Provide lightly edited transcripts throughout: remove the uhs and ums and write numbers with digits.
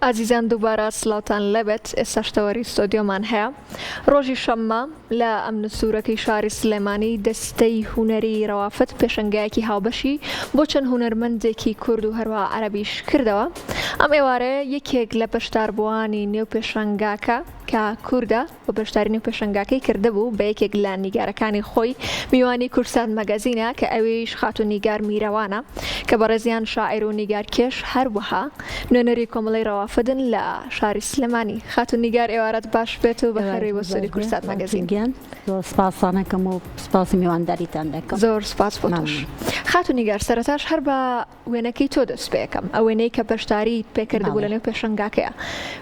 ئازیزان دووبارە سڵاوتان لێبێت ئێستاش تەوەری ستۆدیۆمان هەیە ڕۆژی شەممە لە ئەمن سوورەکەی شاری سلێمانی دەستەی هونەری ڕەوافد پێشەنگایەکی هاوبەشی بۆ چەند هونەرمەندێکی کورد و هەروەها عەرەبیش کردەوە ئەم ئێوارەیە یەکێک لە بەشداربووانی نێو پێشەنگاکە کە کوردە و بەشداری نێو پێشەنگاکەی کردبوو بە یەکێک لە نیگارەکانی خۆی میوانی کوردسات مەگەزینە کە ئەویش خاتوو نیگار میرەوانە کە بەڕێزیان شاعیر و نیگارکێش هەروەها نوێنەری کۆمەڵەی ڕەوافدن لە شاری سلێمانی. خاتوو نیگار ئێوارەت باش بێت و بەخێربێی بۆ ستۆدیۆی کوردسات مەگەزین. گیان زۆر سپاستان ئەکەم و سپاسی میوانداریتان دەکەم. زۆر سپاس بۆ تۆش. خاتوو نیگار سەرەتاش هەر بە وێنەکەی تۆ دەست پێکەم ئەو وێنەی کە بەشداریت پێکردبوو لە نێو پێشەنگاکەیا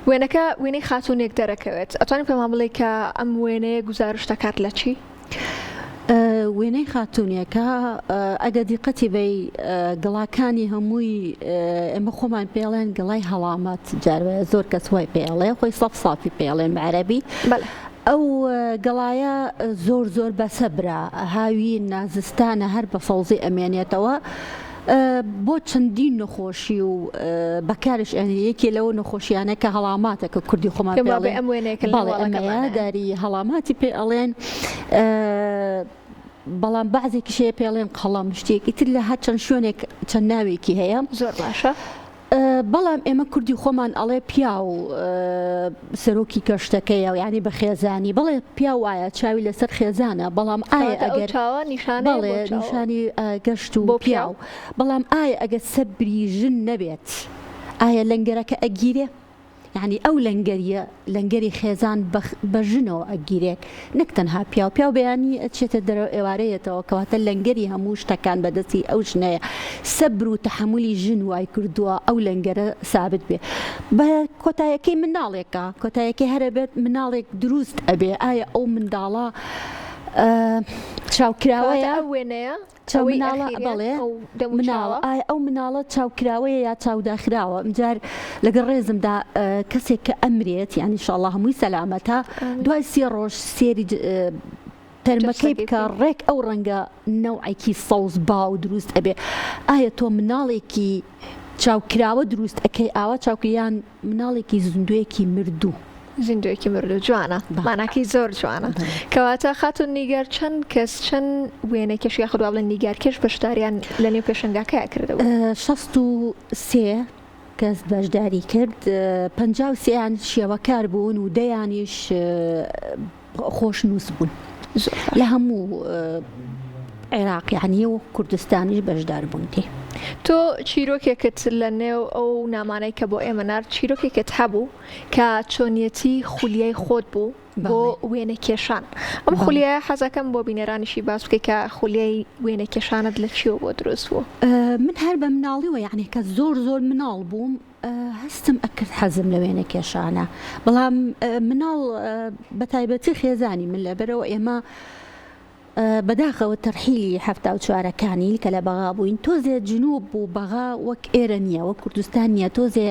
وێنەکە وێنەی خاتوونێک دەرەکەوێت ئەتوانی پێمان بڵێی کە ئەم وێنەیە گوزارشت دەکات لە چی؟ وێنەی خاتوونێکە ئەگەر دیقەتی بەی گڵاکانی هەمووی ئێمە خۆمان پێڵێن گڵای هەڵامەت جاروایە زۆر کەس وای پێڵێ خۆی سەف سافی پێڵێن بە عەرەبی ئەو گەڵایە زۆر زۆر بەسەبرە هاوین نا زستانە هەر بە سەوزی ئەمێنێتەوە بۆ چەندین نەخۆشی و بەکارش ئەنێ یەکێ لەوە نەخۆشیانە کە هەڵاماتە کە کوردی خۆمان پێم وابێ ئەم وێنەیە کە لە بەڵێ ئەمەیە داری هەڵاماتی پێ ئەڵێن بەڵام بەعزێکیش هەیە پێڵێن قەڵەم شتێکی تر لە هەر چەند شوێنێک چەند ناوێکی هەیە زۆر باشە. بەڵام ئێمە کوردی خۆمان ئەڵێ پیاو سەرۆکی کەشتەکەیە یانی بە خێزانی بەڵێ پیاو وایە چاوی لەسەر خێزانە بەڵام ئایا ئەگەر بەڵێ نیشانی گەشت و پیاو بەڵام ئایا ئەگەر سەبری ژن نەبێت ئایا لەنگەرەکە ئەگیرێ؟ یانی ئەو لەنگەریە لەنگەری خێزان بە ژنەوە ئەگیرێت نەک تەنها پیاو پیاو بەیانی ئەچێتە دەرەوە ئێوارە یەتەوە کەواتە لەنگەری هەموو شتەکان بەدەستی ئەو ژنەیە سەبر و تەحەمولی ژن وای کردووە ئەو لەنگەرە سابت بێ بە کۆتایەکەی مناڵێکە کۆتایەکەی هەرە بێت مناڵێک دروست ئەبێ ئایا ئەو منداڵە چاوکراوەیە ئەو وێنەیە چاو مناڵە بەڵێ مناڵە ئایا ئەو مناڵە چاوکراوەیە یا چاوداخراوە ئەمجار لەگەڵ ڕێزمدا کەسێک کە ئەمرێت یعنی شاءاللە هەمووی سەلامەتە دوای سێ ڕۆژ سێری تەرمەکەی بکە ڕێک ئەو ڕەنگە نەوعێکی سەوز باو دروست ئەبێ ئایا تۆ مناڵێکی چاوکراوە دروست ئەکەی ئاوا چاوکریان مناڵێکی زیندوویەکی مردوو. زیندوویەکی مردوو جوانە ماناکەی زۆر جوانە کەواتە خاتوون نیگار چەند کەس چەند وێنەکێش یاخود وا بڵێن نیگارکێش بەشداریان لە نێو پێشەنگاکەیا کردبوو؟ 63 کەس بەشداری کرد 53یان شێوەکار بوون و دەیانیش خۆشنووس بوون لە هەموو عێراق یانی و کوردستانیش بەشدار بوون تێ. تۆ چیرۆکێکت لە نێو ئەو نامانەی کە بۆ ئێمە نارد چیرۆکێکت هەبوو کە چۆنیەتی خولیای خۆت بوو بۆ وێنەکێشان ئەم خولیایە حەزەکەم بۆ بینەرانیشی باس بکەی کە خولیای وێنەکێشانت لە چیەوە بۆ دروست بوو؟ من هەر بە مناڵیوە یانی کە زۆر زۆر مناڵ بووم هەستم ئەکرد حەزم لە وێنە کێشانە بەڵام مناڵ بەتایبەتی خێزانی من لەبەرەوە ئێمە بەداخەوە تەرحیلی حەفتا و چوارەکانی کە لە بەغا بووین تۆزێ جنوب بوو بەغا وەک ئێرە نییە وەک کوردستان نییە تۆزێ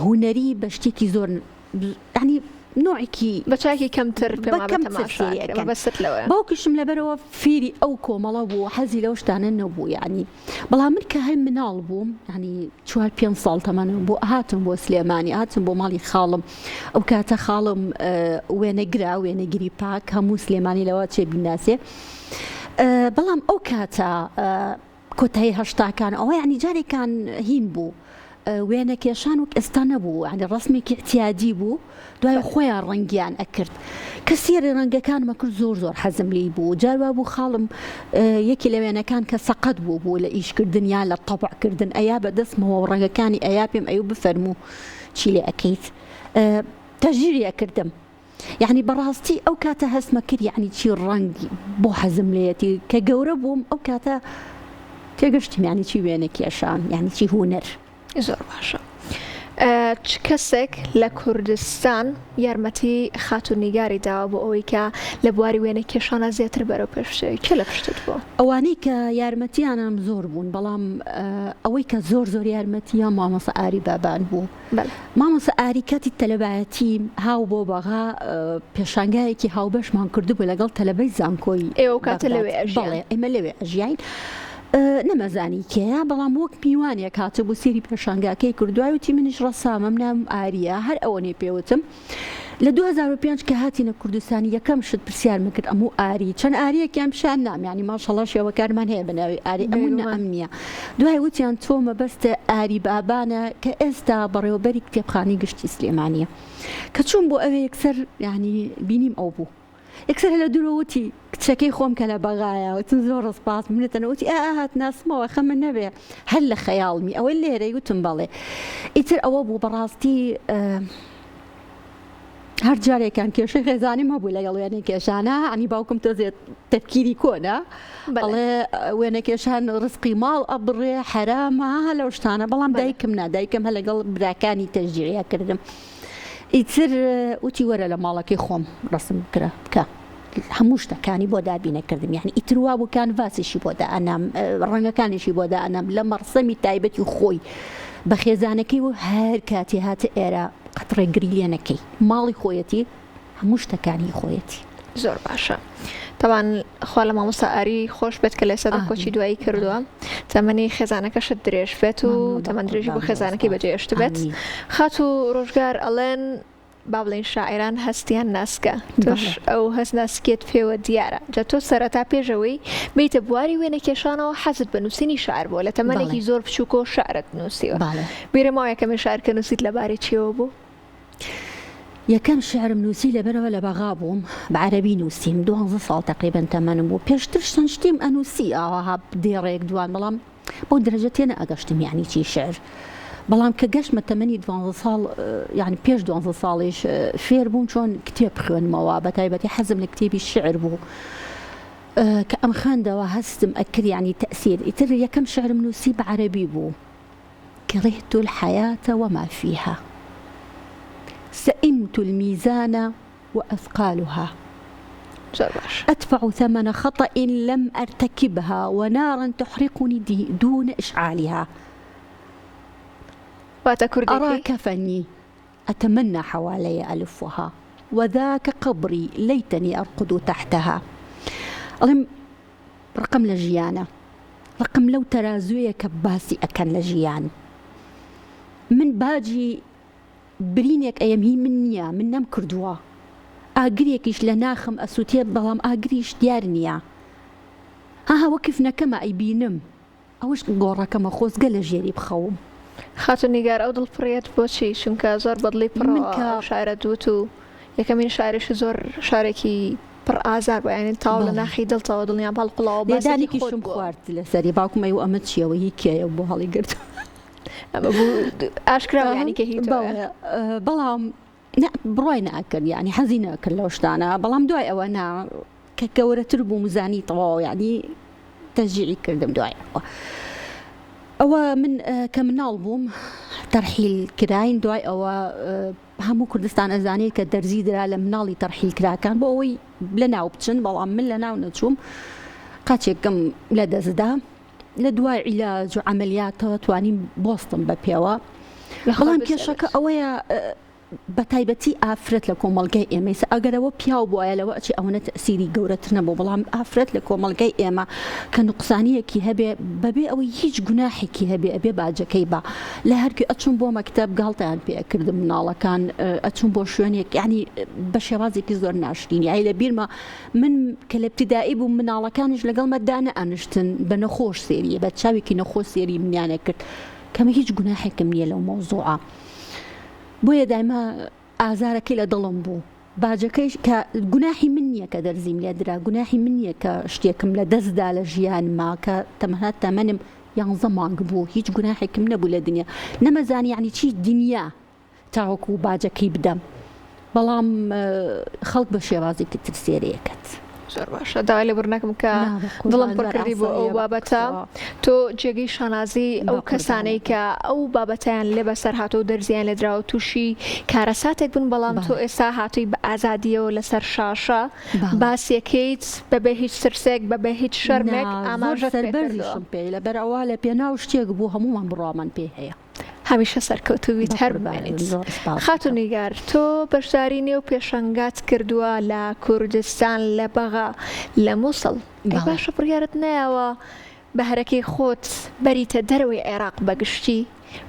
هونەری بە شتێکی زۆر ینی نوعێکی بە چاکی کەمتر پێم بەست لەوە باوکیشم لەبەرەوە فێری ئەو کۆمەڵە بوو حەزی لەو شتانە نەبوو یعنی بەڵام من کە هەر مناڵ بووم یعنی چوار پێنج ساڵ تەمەنم بۆ هاتم بۆ سلێمانی هاتم بۆ ماڵی خاڵم ئەو کاتە خاڵم وێنەگرا وێنەگری پاک هەموو سلێمانی لەوە چێ بیناسێ بەڵام ئەو کاتە کۆتایی هەشتاکان ئەوە یعنی جارێکان هین بوو وێنە کێشان وەک ئێستا نەبوو یانی ڕەسمێکی ئیعتیادی بوو دوای خۆیان ڕەنگیان ئەکرد کە سێری ڕەنگەکانمە کرد زۆر زۆر حەزم لێی بوو جار وا بوو خاڵم یەکی لە وێنەکان کە سەقەت بوو بوو لە ئیشکردن یا لە تەبعکردن ئەیا بە دەستمەوە و ڕەنگەکانی ئەیا پێم ئەیو بفەرموو چی لێ ئەکەیت تەژیری ئەکردم یەعنی بەڕاستی ئەو کاتە هەستمە کرد یەعنی چی ڕەنگ بۆ حەزم لێیەتی کە گەورە بووم ئەو کاتە تێگەشتم یەعنی چی وێنە کێشان یەعنی چی هونەر. زۆر باشە چ کەسێک لە کوردستان یارمەتی خاتوو نیگاری داوە بۆ ئەوەی کە لە بواری وێنە کێشانا زیاتر بەرەو پێش بچێ کێ لە پشتت بووە؟ ئەوانەی کە یارمەتیانم زۆر بوون بەڵام ئەوەی کە زۆر زۆر یارمەتیان مامۆستا ئاری بابان بوو. مامۆستا ئاری کاتی تەلەبایەتیم هاو بۆ بەغا پێشانگایەکی هاوبەشمان کردبوو لەگەڵ تەلەبەی زانکۆی ئێوە کاتە لەوێ ئەژیان؟ بەڵێ ئێمە لەوێ ئەژیاین. نەمەزانی کێیە بەڵام وەک میوانێک هاتبوو سێری پێشانگاکەی کرد دوای وتی منیش ڕەسامم ناوم ئاریە هەر ئەوەنەی پێوتم لە 2005 کە هاتینە کوردستان یەکەم شت پرسیارم کرد ئەموو ئاری چەند ئاریەکیان پیشان نام یعنی ماشەڵا شێوەکارمان هەیە بە ناوی ئاری ئەموو نە ئەم نییە دوای وتیان تۆ مەبەستە ئاری بابانە کە ئێستا بەڕێوەبەری کتێبخانەی گشتی سلێمانیە کە چووم بۆ ئەوێ یەکسەر یعنی بینیم ئەو بوو یەکسەر لە دوورەوە وتی، کچەکەی خۆم کە لە بەغایە، وتم زۆر سپاس منتەنە، وتی ئا ئا هات ناسمەوە خەمت نەبێ هەر لە خەیاڵمی ئەوە لێرەی، وتم بەڵێ. ئیتر ئەوە بوو بەڕاستی هەر جارێکیان کێشەی خێزانیم هەبوو لەگەڵ وێنەکێشانە، یانی باوکم تۆزێ تەفکیری کۆنە، ئەڵێ وێنەکێشان ڕزقی ماڵ ئەبڕێ حەرامە لەو شتانە، بەڵام دایکم نا، دایکم هەر لەگەڵ براکانی تەشجیعی ئەکردم. ئیتر وتی وەرە لە ماڵەکەی خۆم ڕەسم بکرە بکە هەموو شتەکانی بۆ دابینە کردم یعنی ئیتر وابوو کانڤاسیشی بۆ دائەنام ڕەنگەکانیشی بۆ دائەنام لە مەڕسەمی تایبەتی خۆی بە خێزانەکەی و هەر کاتی هاتە ئێرە قەت ڕێگری لێ نەکەی ماڵی خۆیەتی هەموو شتەکانی خۆیەتی. زۆر باشە تەبان خوا لە مامۆستا ئاری خۆش بێت کە لەسەدا کۆچی دوایی کردووە تەمەنی خێزانەکەشت درێژ بێت و تەمەن درێژی بۆ خێزانەکەی بەجێشت بێت خاتوو ڕۆژگار ئەڵێن با بڵێین شاعیران هەستیان ناسکە تۆش ئەو هەست ناسکیت پێوە دیارە جا تۆ سەرەتا پێشەوەی بیتە بواری وێنەکێشانەوە حەزت بە نووسینی شعر بووە لە تەمەنێکی زۆر بچووکەوە شعرت نووسیوە بیرم ماوە یەکەمین شعر کە نووسیت لەبارەی چیەوە بوو؟ یەکەم شیعرم نووسی لەبەرئەوە لە بەغا بووم بە عەرەبی نووسیم دوانزە ساڵ تەقریبەن تەمەنم بوو پێشتر چەند شتیم ئەنووسی ئاواها دێڕێک دوان بەڵام بەو دەرەجە تێنەئەگەشتم یانی چی شیعر بەڵام کە گەشتمە تەمەنی دوانزە ساڵ یانی پێش دوانزە ساڵیش فێر بووم چۆن کتێب بخوێنمەوە بە تایبەتی حەزم لە کتێبی شیعر بوو کە ئەم خوێندەوە هەستم ئەکرد یانی تەئسیر ئیتر یەکەم شیعرم نووسی بە عەرەبی بوو كرهت الحياة وما فيها سئمت الميزان وأثقالها زۆر باش. أدفع ثمن خطأ لم أرتكبها ونارا تحرقني دون إشعالها واتە کوردێکی؟ أرى كفني أتمنى حوالي ألفها وذاك قبري ليتني أرقد تحتها ئەڵێم ڕقم لە ژیانە ڕقم لەو تەرازوویە کە باسی ئەکەن لە ژیان من باجی برینێک ئەیەم هی من نییە من نەم کردووە ئاگرێکیش لە ناخم ئەسووتێ بەڵام ئاگریش دیار نییە هاها وەک کفنەکەمە ئەیبینم ئەوەش گۆڕەکەمە خۆزگە لە ژێری بخەوم. خاتوو نیگار ئەو دڵپڕیەت بۆچی؟ چونکە زۆر بەدڵی من پڕەوە کە. ئەو شعرەت وت و یەکەمین شعریشت زۆر شعرێکی پڕ ئازار بوو یانی تەواو لە بەڵێ. ناخی دڵتەوە دڵنیام هەڵقوڵاوە باسێکی خۆت لێدانێکیشم بووە. خوارد لەسەری باوکم ئەیوو ئەمە چییە وە هی کێیە بۆ هەڵیگرت. ئەمە بوو ئاشکرا بوو یانی کە هی تۆیە. بەڵێ بەڵام نا بڕوای نەئەکرد یانی حەزی نەئەکرد لەو شتانە بەڵام دوای ئەوە نا کە گەورەتر بووم زانی تەواو یانی تەشجیعی کردم دوای ئەوە ئەوە من کە مناڵ بووم تەرحیل کراین دوای ئەوە هەموو کوردستان ئەزانێت کە دەرزی درا لە مناڵی تەرحیل کراکان بۆ ئەوەی لە ناو بچن بەڵام من لە ناو نەچووم قاچێکم لە دەستدا لە دوای عیلاج و عەمەلیاتەوە توانیم بۆستم بە پێوە بەڵام کێشەکە ئەوەیە بە تایبەتی ئافرەت لە کۆمەڵگای ئێمە ئیستا ئەگەر ئەوە پیاو بوایە لەوە ئەچێ ئەوەنە تەئسیری گەورەتر نەبوو بەڵام ئافرەت لە کۆمەڵگای ئێمە کە نوقسانیەکی هەبێ بەبێ ئەوەی هیچ گوناحێکی هەبێ ئەبێ باجەکەی با لە هەرکوێ ئەچوم بۆ مەکتەب گاڵتەیان پێ ئەکردم مناڵەکان ئەچوم بۆ شوێنێک یانی بە شێوازێکی زۆر ناشرینی ئای لە بیرمە من کە لە ابتدائی بووم مناڵەکانیش لەگەڵمە دانەئەنشتن بە نەخۆش سێریە بە چاوێکی نەخۆش سێری منیان ئەکرد کە من هیچ گوناحێکم نییە لەو مەوزوعە بۆیە دایمە ئازارەکەی لە دڵم بوو باجەکەیش کە گوناحی من نییە کە دەرزیم لێ درا گوناحی من نییە کە شتێکم لە دەست دا لە ژیانما کە تەمەنها تەمەنم یانزە مانگ بوو هیچ گوناحێکم نەبوو لە دنیا نەمەزانی یعنی چی دنیا تاوەکو باجەکەی بدەم بەڵام خەڵک بە شێوازێکی تر سێرەیەکەت. زۆر باشە داوای لێبوردنەکەم کە دڵم پڕ کردی بۆ ئەو بابەتە تۆ جێگەی شانازی ئەو کەسانەی کە ئەو بابەتیان لێ بەسەر هاتۆ و دەرزیان لێدراوە تووشی کارەساتێک بوون بەڵام تۆ ئێستا هاتووی بە ئازادیەوە لەسەر شاشە باسیەکەیت بەبێ هیچ ترسێک بەبێ هیچ شەرمێک ئاماژەت پێ کردووە. پێ لەبەر ئەوە لە پێناو شتێک بوو هەموومان بڕوامان پێی هەیە. هەمیشە سەرکەوتوو بیت هەر بمێنیت. خاتوو نیگار تۆ بەشداری نێو پێشەنگات کردووە لە کوردستان لە بەغا لە موسڵ ئەی باشە بڕیارت نەیاوە. بەهرەکەی خۆت بەریتە دەرەوەی عێراق بە گشتی،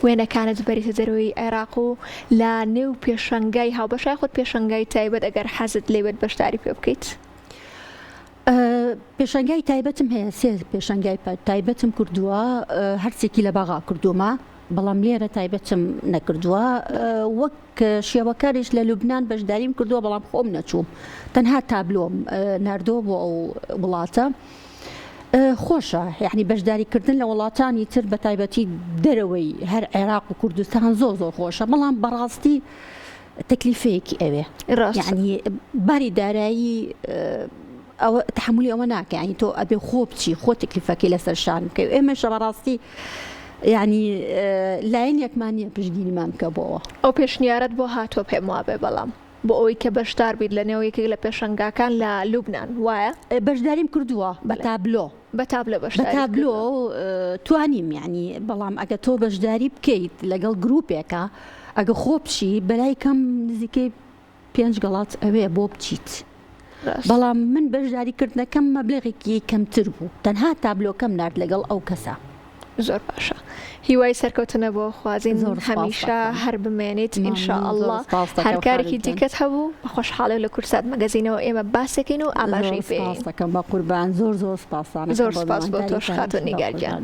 وێنەکانت بەریتە دەرەوەی عێراق و لە نێو پێشەنگای هاوبەش یاخود پێشەنگای تایبەت ئەگەر حەزت لێ بێت بەشداری پێ بکەیت؟ پێشەنگای تایبەتم هەیە، سێ پێشەنگای تایبەتم کردووە، هەرسێکی لە بەغا کردوومە، بەڵام لێرە تایبەتم نەکردووە، وەک شێوەکاریش لە لوبناان بەشداریم کردووە، بەڵام خۆم نەچووم، تەنها تابلۆم ناردووە بۆ ئەو وڵاتە. خۆشە یعنی بەشداریکردن لە وڵاتانی تر بە تایبەتی دەرەوەی هەر عێراق و کوردستان زۆر زۆر خۆشە، بەڵام بەڕاستی تەکلیفەیەکی ئەوێ یعنی باری دارایی ئەوە تحملی ئەوە ناکە ینی تۆ ئەبێ خۆ بچی خۆ تەکلیفەکەی لەسەر شان بکەی ئێمەشە بەڕاستی ینی لایەنێکمان نییە پشتگیریمان بکە بۆەوە. ئەو پێشنیارەت بۆ هاتووە پێم وابێ بەڵام بۆ ئەوەی کە بەشدار بیت لە نێو یەکێک لە پێشەنگاکان لە لوبنان وایە؟ بەشداریم کردووە بە تابلۆ. بە تابلۆ بە تابلۆ توانیم یعنی بەڵام ئەگە تۆ بەشداری بکەیت لەگەڵ گروپێکە ئەگە خۆ بچی بەلای کەم نزیکەی پێنج گەڵات ئەوێ بۆ بچیت بەڵام من بەشداری کردنەکەم مەبلەغێکی کەمتر بوو تەنها تابلۆکەم نارد لەگەڵ ئەو کەسە. زۆر باشە هیوای سەرکەوتنە بۆ خوازین هەمیشە هەر بمێنیت ان شاء اللە هەر کارێکی دیکەت هەبوو بە خۆشحاڵی لە کوردسات مەگەزینەوە ئێمە باسێکین و ئاماژەی پێ دەکەم بە قوربان زۆر زۆر سپاسان زۆر سپاس بۆ تۆش خاتوون نیگار گیان.